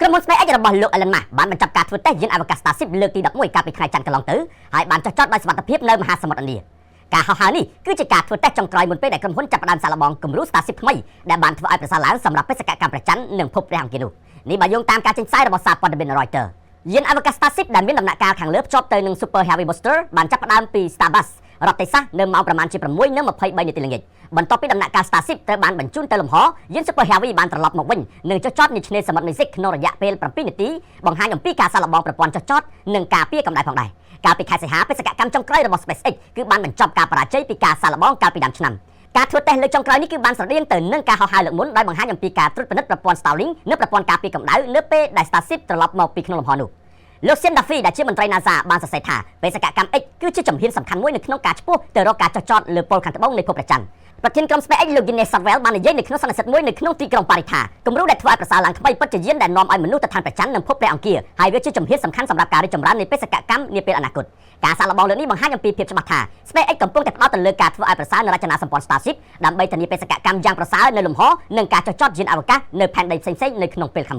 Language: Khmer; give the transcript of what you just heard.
ក្រុមហ៊ុន SpaceX របស់លោក Elon Musk បានបញ្ចប់ការធ្វើតេស្តយានអវកាស Starship លើកទី11កាលពីថ្ងៃច័ន្ទកន្លងទៅហើយបានចុះចតដោយសុវត្ថិភាពនៅមហាសមុទ្រឥណ្ឌាការហោះហើរនេះគឺជាការធ្វើតេស្តចុងក្រោយមុនពេលដែលក្រុមហ៊ុនចាប់ផ្ដើមសាកល្បងគំរូ Starship ថ្មីដែលបានធ្វើឲ្យប្រសើរឡើងសម្រាប់បេសកកម្មព្រះច័ន្ទនិងភពព្រះអង្គារនោះនេះបើយោងតាមការចេញផ្សាយរបស់សារព័ត៌មាន Reuters យានអវកាស Starship ដែលមានដំណាក់កាលខាងលើភ្ជាប់ទៅនឹង Super Heavy Booster បានចាប់ផ្ដើមពី Starbase រដ្ឋតេសាសនៅម៉ោងប្រមាណជា6:23នាទីល្ងាចបន្ទាប់ពីដំណាក់កាល Starship ត្រូវបានបញ្ជូនទៅលំហយាន Super Heavy បានត្រឡប់មកវិញនិងចុះចតនៅឆ្នេរសមុទ្រមេស៊ីកក្នុងរយៈពេល7នាទីបង្ហាញអំពីការសាកល្បងប្រព័ន្ធចុះចតនិងការពារកម្ដៅផងដែរកាលពីខែសីហាបេសកកម្មចុងក្រោយរបស់ SpaceX គឺបានបញ្ចប់ការបរាជ័យពីការសាកល្បងកាលពីដើមឆ្នាំការធ្វើតេស្តលើកចុងក្រោយនេះគឺបានស្រដៀងទៅនឹងការហោះហើរលើកមុនដោយបង្ហាញអំពីការត្រួតពិនិត្យប្រព័ន្ធ Starlink និងប្រព័ន្ធការពារកម្ដៅនៅពេលដែល Starship ត្រឡប់មកពីក្នុងលំហនោះលោក Sean Duffy ដែលជាមន្ត្រី NASA បានសរសេរថាបេសកកម្ម X គឺជាជំហានសំខាន់មួយនៅក្នុងការឆ្ពោះទៅរកការចុះចតលើប៉ូលខាងត្បូងនៃភពព្រះច័ន្ទប្រធានក្រុម SpaceX លោក Gwynne Shotwell បាននិយាយនៅក្នុងសន្និសីទមួយនៅក្នុងទីក្រុងប៉ារីសថាគំរូដែលធ្វើឲ្យប្រសើរឡើងថ្មីពិតជាយានដែលនាំឲ្យមនុស្សទៅឋានព្រះច័ន្ទនិងភពព្រះអង្គារហើយវាជាជំហានសំខាន់សម្រាប់ការរីកចម្រើននៃបេសកកម្មនាពេលអនាគតការសាកល្បងលើកនេះបង្ហាញអំពីភាពច្បាស់ថា SpaceX កំពុងតែផ្ដោតទៅលើការធ្វើឲ្យប្រសើរនៅរចនាសម្ព័ន្ធ Starship ដើម្បីធានាបេសកកម្មយ៉ាងប្រសើរនៅលំហនិងការចុះចតយានអវកាសនៅផែនដីផ្សេងៗនៅក្នុងពេលខាងមុខ។